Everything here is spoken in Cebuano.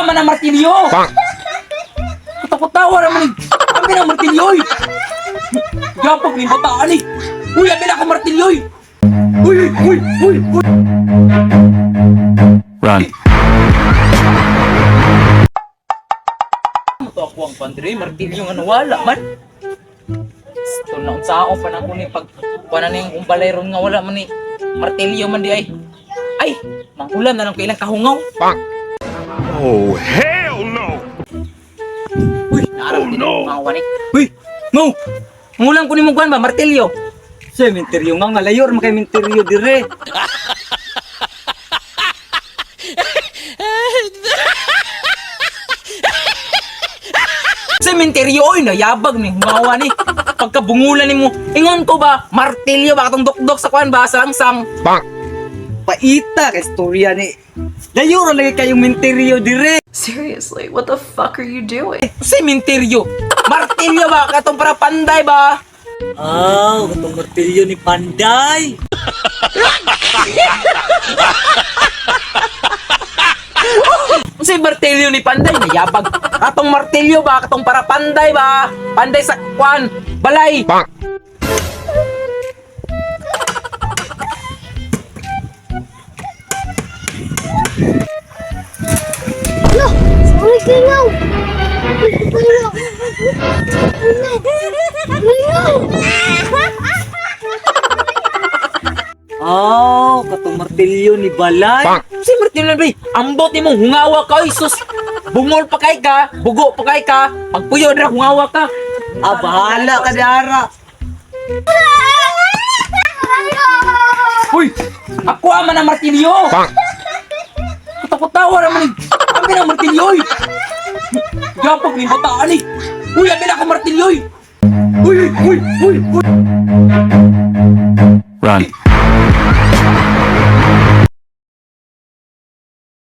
man ang martilyo. Katakot-tawa naman eh. Abi na martilyo eh. Gapag ni bataan eh. Uy, abi na ako martilyo eh. Uy, uy, uy, uy. Run. Ito ako ang pandre, martilyo nga nawala man. Ito na unsa ako pa na ko ni pag kuha na yung kumbalay ron nga wala man ni martilyo man di ay. Ay, manghulam na lang kailang kahungaw. Oh, hell no! Uy, naarap din oh, no. Mga wanik. Uy, no! Mangulam ko ni mong kuan ba, martilyo. Sementeryo nga nga layo ra man kay menteryo dire. Sementeryo, oy, nayabag ni hungawa ni. Pagkabungulan nimo, ingon ko ba, martilyo ba katong dukdok sa kuan ba, sa langsang. Paita kay istorya ni. Layo ra lagi kayong menteryo dire. Seriously, what the fuck are you doing? Sementeryo. Martilyo ba katong para panday ba? Ah, katong martilyo ni Panday. Unsay martilyo ni Panday nayabag. Katong martilyo ba katong para panday ba? Panday sa kuan, balay. Lo, uy, kingaw! Kingaw! Kingaw! Ah, katong martilyo ni Balay. Unsay martilyo ni Ambot nimo hungawa ka oy sus. Bungol pa kay ka, bugo pa kay ka, pagpuyo dira hungawa ka. Ah, bahala ka dara. Uy, ako man ang martilyo. Katakot-tawa naman eh. Abi na martilyo eh. Gapag ni bataan eh. Uy, abi na ako martilyo eh. Uy, uy, uy, uy. Run.